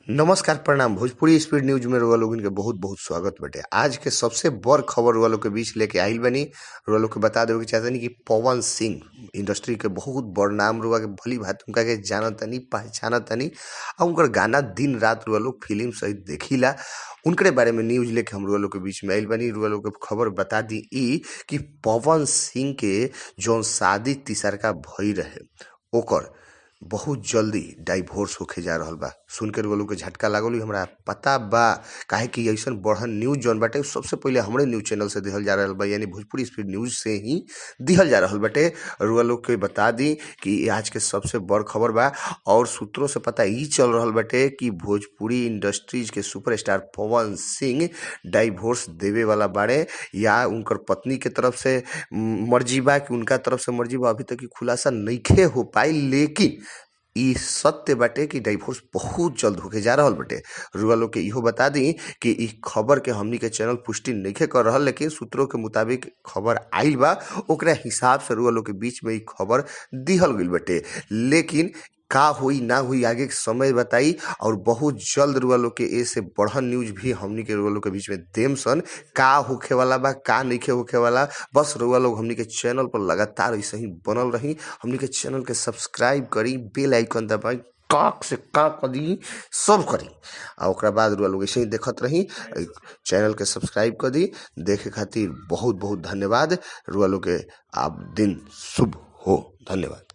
नमस्कार प्रणाम। Bhojpuri speed news में रुआ लोगन के बहुत बहुत स्वागत बटे। आज के सबसे बड़ खबर रुआ लोग के बीच लेके आइल बनी। रुआ लोग के बता देवे के चाहतनी कि पवन सिंह इंडस्ट्री के बहुत बड़ नाम, रुआ के भली भांति उनका के जानतनी पहचानतनी आ उनकर गाना दिन रात रुआ लोग फिल्म सहित देखिला। उनकरे बारे में न्यूज लेके हम रुआ लोग के बीच में आइल बनी। रुआ लोग के खबर बता दी ई कि पवन सिंह के जौन शादी तीसरका भई रहे ओकर बहुत जल्दी डाइवोर्स होखे जा रहल बा। सुन के रुआ लोग के झटका लागल, हमरा पता बा, काहे कि अइसन बढ़न न्यूज जौन बाटे उ सबसे पहिले हमरे न्यूज चैनल से दिहल जा रहल बा, यानी भोजपुरी स्पीड न्यूज से ही दिहल जा रहल बाटे। रुआ लोग के बता दी कि आज के सबसे बड़ खबर बा और सूत्रों से पता ई चल रहल बाटे कि भोजपुरी इंडस्ट्रीज के सुपरस्टार पवन सिंह डाइवोर्स देवे वाला बाड़े या उनकर पत्नी के तरफ से मर्जी बा कि उनका तरफ से मर्जी बा, अभी तक ई खुलासा नइखे हो पाई, लेकिन ई सत्य बाटे कि डाइवोर्स बहुत जल्द होके जा रहल बाटे। रुआ लोग के इहो बता दी कि ई खबर के हमनी के चैनल पुष्टि नइखे कर रहल, लेकिन सूत्रों के मुताबिक खबर आइल बा, ओकरा हिसाब से रुआ लोग के बीच में ई खबर दिहल गइल बाटे। लेकिन का होई ना होई आगे के समय बताई और बहुत जल्द रुआ लोग के एसे बढ़न न्यूज भी हमनी के रुआ लोग के बीच में देम सन। का होखे वाला बा का नइखे होखे वाला, बस रुआ लोग हमनी के चैनल पर लगातार ऐसे ही बनल रही। हमनी के चैनल के सब्सक्राइब करी, बेल आइकन दबाई, काक से का करी सब करी आ ओकरा बाद रुआ लोग ऐसे ही देखत रही। चैनल के सब्सक्राइब कर दी। देखे खातिर बहुत बहुत धन्यवाद। रुआ लोग के आप दिन शुभ हो। धन्यवाद।